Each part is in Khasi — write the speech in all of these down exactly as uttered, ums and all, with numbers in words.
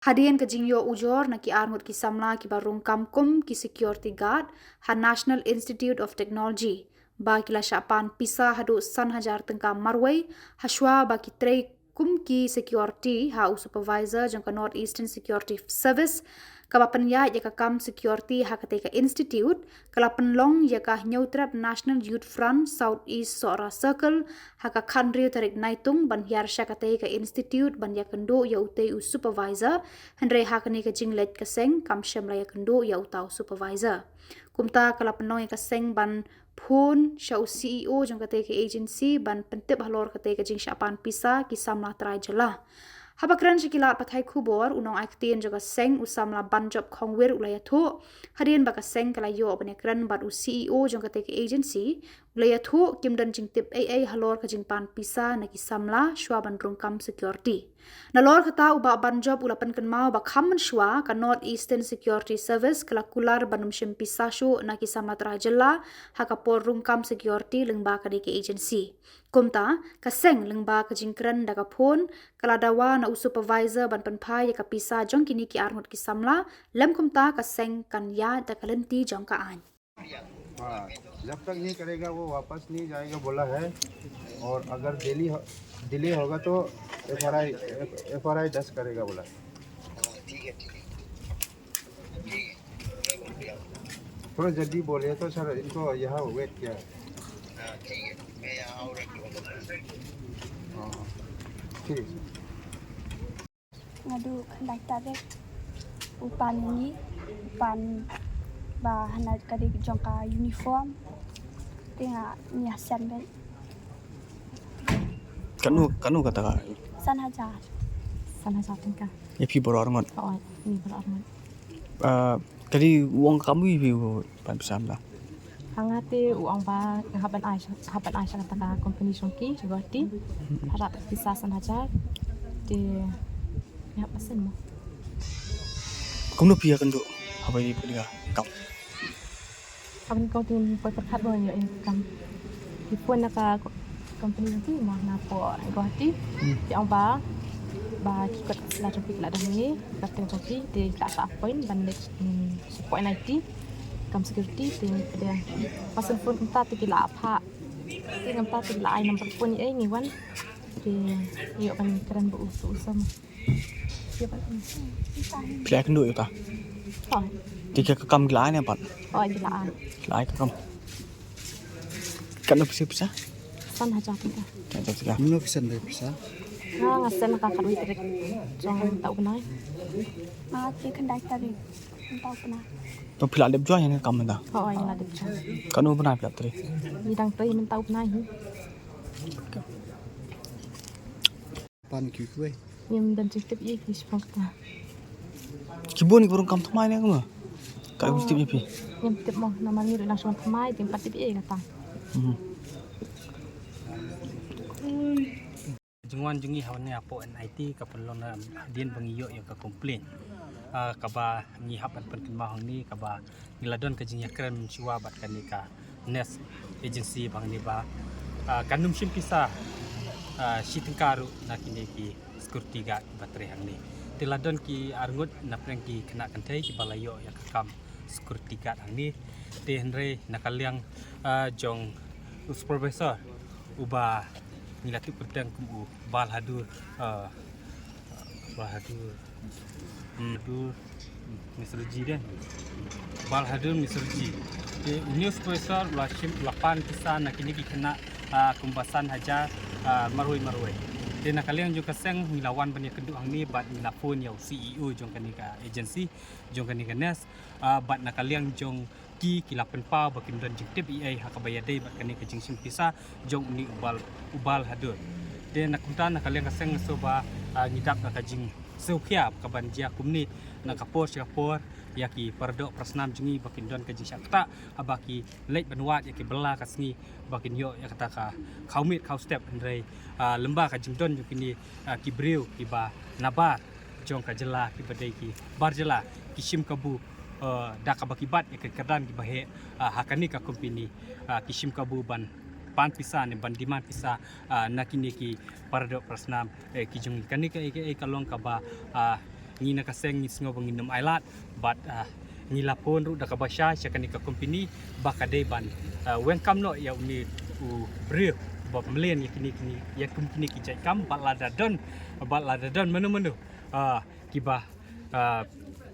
Hadien ka jingïoh ujor na ki arngut ki samla kiba rung kam kum ki security guard ha National Institute of Technology, ba ki la shah pan pisa haduh san hajar tyngka marwei, ha shuwa ba ki trei kum ki security ha u supervisor jong ka North Eastern Security Service, kaba pynïaid ïa ka kam security ha katei ka institute, ka la pynlong ïa ka Hynñiewtrep National Youth Front South East Sohra Circle, ha ka khathynriew tarik Naitung ban hiar sha katei ka institute ban ïakynduh ïa utei u supervisor, hynrei ha kane ka jingleit ka seng kam shym la ïakynduh ïa uta u supervisor. Kumta ka la pynlong ïa ka seng ban phone sha u C E O jong katei ka agency ban pyntip halor katei ka jingshah pan pisa ki samla trai jylla. Haba kren sha ki lad pathai khubor, u nongai ktien jong ka seng u samla Banjop Khongwir u la ïathuh, hadien ba ka seng ka la ïoh ban ïakren bad u C E O jong katei ka agency, u la ïathuh kim don jingtip ei ei halor ka jingpan pisa na ki samla shuwa ban rung kam security. Nalor kata u Bah Banjop u la pynkynmaw ba kham mynshuwa ka North Eastern Security Service ka la kular ban ym shim pisa shuh na ki samla trai jylla ha ka por rung kam security lyngba katei ka agency. Kumta, ka seng lyngba ka jingkren da ka phone, ka la dawa na u supervisor ban pynphai ïa ka pisa jong kine ki arngut ki samla, lym kumta ka seng kan ïaid da ka lynti jong ka aiñ. हाँ, जब तक नहीं करेगा वो वापस नहीं जाएगा बोला है। और अगर डिले हो, डिले होगा तो एफ आर आई, एफ आर आई दर्ज करेगा बोला है। थोड़ा जल्दी बोलिए तो सर, इनको यहाँ वेट किया है। हाँ, ठीक है सर। Nga duh khyndai tarik u pan ïa ngi, u pan ba hana ka dei jong ka uniform. Te nga ngi hasem beit. Kano, kano kata ka? San hajar. San hajar tyngka. Ïa phi baroh arngut? Hooid, ngi baroh arngut. Ah, ka dei u ong kam ïa phi u pan pisa mynta? Ha nga te u ong ba nga hap ban ai sha, hap ban ai sha kata ka company jong ki sha Guwahati. Hap ban ai pisa san hajar. Te nga hap ban send mo. Kumno phi ïakynduh haba ïa phi ka kam? Haba nga ong te nga poi pyrkhat ba nga ïoh ïa ka kam. Ki phone na ka company jong ki mo na pdeng Guwahati. Hmm. Ki ong ba, ba ki kot ka sla jong ki la don hangne, ka pdeng jong ki, te ki la sa appoint ban leit, hmm, sa appoint I T, kam security, te ngi pdeng. Ba send phone kumta te ki la ap ha. Te kumta te ki la ai number phone ïa ngi wan. Te ïoh ban kren bad u, u sam. Phi la ïakynduh ïa uta? Hooid. Te ka kam ki la ai ne pat? Hooid, ki la ai. Ki la ai ka kam. Katno pisa pisa? San hajar tyngka. San hajar tyngka. Kumno phi send pisa? Nga, nga send ha ka khatwei tarik jong mynta u bnai. Nga te khyndai tarik mynta u bnai. To phi la dep join ïa ka kam mynta? Hooid, nga la dep join. Katno bnai phi la trei? Ngi dang trei mynta u bnai hi. Pan kiwei kiwei. Ngim don jingtip ïa ki shuwa kata. Ki bun ki ba rung kam thymmai ne kumno? Ka kim tip ïa phi. Ngim tip mo, namar ngi ruh nang shuwa thymmai, ngim pat tip ïa kata. Mhm. Jingwan jong ngi ha une hapoh N I T ka pynlong na hadien ba ngi ïoh ïa ka complaint. Ah, kaba ngi hap ban pynkynmaw hangne kaba ngi la don ka jingïakren mynshuwa bad kane ka Nest Agency ba hangne ba, ah, kan ym shim pisa, ah, shi tyngka ruh na kine ki security guard kiba trei hangne. Te la don ki arngut na pdeng ki khynnah kynthei kiba la ïoh ïa ka kam security guard hangne. Te hynrei na ka liang, ah, jong u supervisor uba ngi la tip kyrteng kum u Balhadur, ah, Balhadur, hmm, Dur Misrji deh. Balhadur Misrji. Te une u supervisor u la shim, u la pan pisa na kine ki khynnah, ah, kumba san hajar, ah, marwei marwei. Te na ka liang jong ka seng ngi la wan ban ïakynduh hangne bad ngi la phone ïa u C E O jong kane ka agency, jong kane ka Nest, ah, bad na ka liang jong ki, ki la pynpaw ba kim don jingtip ei ei ha kaba ïadei bad kane ka jingshim pisa jong une u Bal, u Balhadur. Te na kumta na ka liang ka seng nga sngew ba, ah, ngi dap na ka jingsngewkhia kaban jia kumne na ka por sha ka por ïa ki paradoh parasnam jong ngi ba kin don ka jingshah ktah haba ki leit ban wad ïa ki bylla ka sngi ba kin ïoh ïa kata ka khawmiet khawstep, hynrei, ah, lyngba ka jingdon jong kine, ah, ki briew kiba nabar jong ka jylla kiba dei ki bar jylla ki shim kabu, eh, da kaba ki bat ïa ki kyrdan kiba heh, ah, ha kane ka company, ah, ki shim kabu ban pan pisa ne ban demand pisa, ah, na kine ki paradoh parasnam, eh, ki jong ngi. Kane ka, eh, ka, eh, ka long kaba, ah, Ngi na ka seng ngi sngew ba ngin ym ailad bad, ah, ngi la phone ruh da kaba shai sha kane ka company ba ka dei ban, ah, weng kam noh ïa une u briew ba pynmlien ïa kine, kine, ïa kum kine ki jait kam bad lada don, bad lada don mano mano, ah, kiba, ah,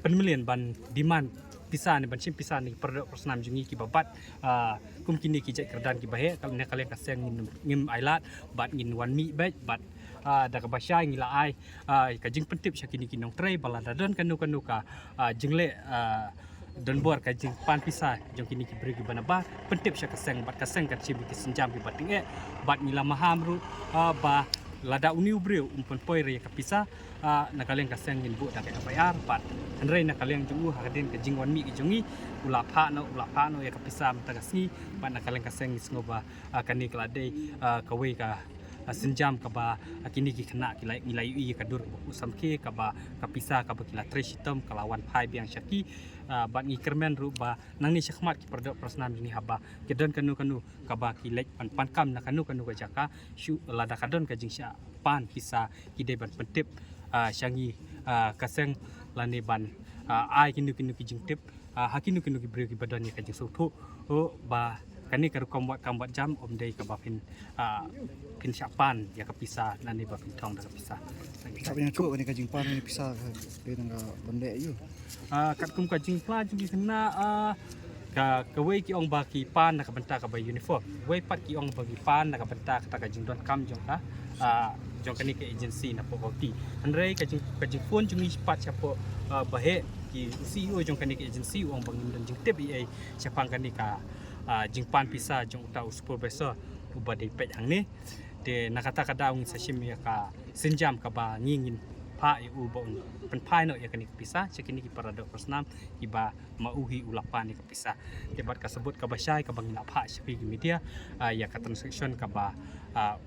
pynmlien ban demand pisa ne ban shim pisa na ki paradoh parasnam jong ngi kiba bat, ah, kum kine ki jait kyrdan kiba heh, na ka liang ka seng ngin, ngim ailad bad ngin wan mih beit bad, ah, da kaba shai ngi la ai, ah, ka jingpyntip sha kine ki nongtrei ba lada don kano kano ka, ah, jingleh, ah, don bor ka jingpan pisa jong kine ki briew kiba nabar, pyntip sha ka seng bad ka seng kan shim ïa ki sienjam kiba tyngeh. Bad ngi la maham ruh, ah, ba lada une u briew um pynpoi re ïa ka pisa, ah, na ka liang ka seng ngin buh da ka F I R bad hynrei na ka liang jong u ha ka dien ka jingwan mih ki jong ngi u la phah noh, u la phah noh ïa ka pisa mynta ka sngi. Bad na ka liang ka seng ngi sngew ba, ah, kane ka la dei, ah, kawei ka, ah, sienjam kaba, ah, kine ki khynnah ki la, ngi la ïohi ïa ka dur kaba khuh samrkhie kaba ka pisa kaba ki la trei shitom ka la wan phai biang sha ki, ah, bad ngi kyrmen ruh ba nangne shakhmat ki paradoh parasnam jong ngi haba ki don kano kano kaba ki leit ban pan kam na kano kano ka jaka, shu lada ka don ka jingshah pan pisa ki dei ban pyntip, ah, sha ngi, ah, ka seng lane ban, ah, ai kino kino ki jingtip, ah, ha kino kino ki briew kiba don ïa ka jingsngewthuh, oh, ba kane ka rukom wad kam wad jam ym dei kaba phin, ah, phin shah pan ïa ka pisa lane ba phin thong da ka pisa. Ka pynïaid kane ka jingpan kane pisa ka dei tang ka ban leh ïa u. Ah, katkum ka jingphla jong ki khynnah, ah, ka, kawei ki ong ba ki pan na ka bynta kaba uniform. Wei pat ki ong ba ki pan na ka bynta kata ka jingdonkam jong ka, ah, jong kane ka agency na poh Guwahati. Hynrei ka jing, ka jingphone jong ngi pat shapoh, ah, ba heh ki C E O jong kane ka agency u ong ba ngim don jingtip ei ei shaphang kane ka, ah, jingpan pisa jong uta u supervisor uba dei peit hangne. Te na kata ka daw ngin sa shim ïa ka sienjam kaba ngi ngin phah ïa u ba un pynphai noh ïa kane ka pisa sha kine ki paradoh parasnam kiba ma u hi u la pan ïa ka pisa. Te bad ka sabut kaba shai kaba ngin la phah sha phi ki media, ah, ïa ka transaction kaba, ah,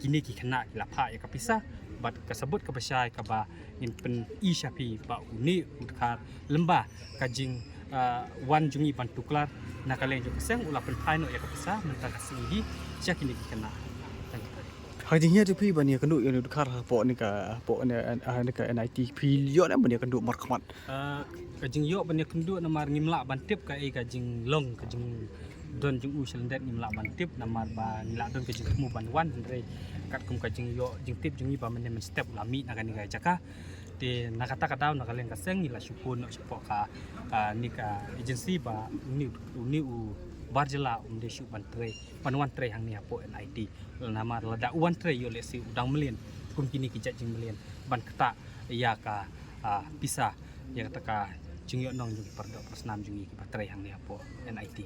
kine ki khynnah ki la phah ïa ka pisa. Bad ka sabut kaba shai kaba ngin pyni sha phi ba une u dkhar lyngba ka jing, ah, wan jong ngi ban tuklar na ka liang jong ka seng u la pynphai noh ïa ka pisa mynta ka sngi hi sha kine ki khynnah. Tang kita. Ha ka jinghiar jong phi ban ïakynduh ïa une u dkhar hapoh ne ka, hapoh ne, ah, ne ka N I T phi ïoh ne ban ïakynduh markhmat? Ah, ka jingïoh ban ïakynduh namar ngim lah ban tip kaei ka jinglong ka jingdon jong u shalyndet, ngim lah ban tip namar ba ngi lah don ka jingthmu ban wan, hynrei katkum ka jingïoh jingtip jong ngi ba mynne mynstep u la mih na kane ka jaka. Te na kata ka daw na ka liang ka seng ngi la shu phone noh shapoh ka, ah, ne ka agency ba une, une u bar jylla um dei shuh ban trei, ban wan trei hangne hapoh N I T. Namar lada u wan trei ïoh lehse u dang mlien kum kine ki jait jingmlien ban ktah ïa ka, ah, pisa, ïa kata ka jingïohnong jong ki paradoh parasnam jong ngi kiba trei hangne hapoh N I T.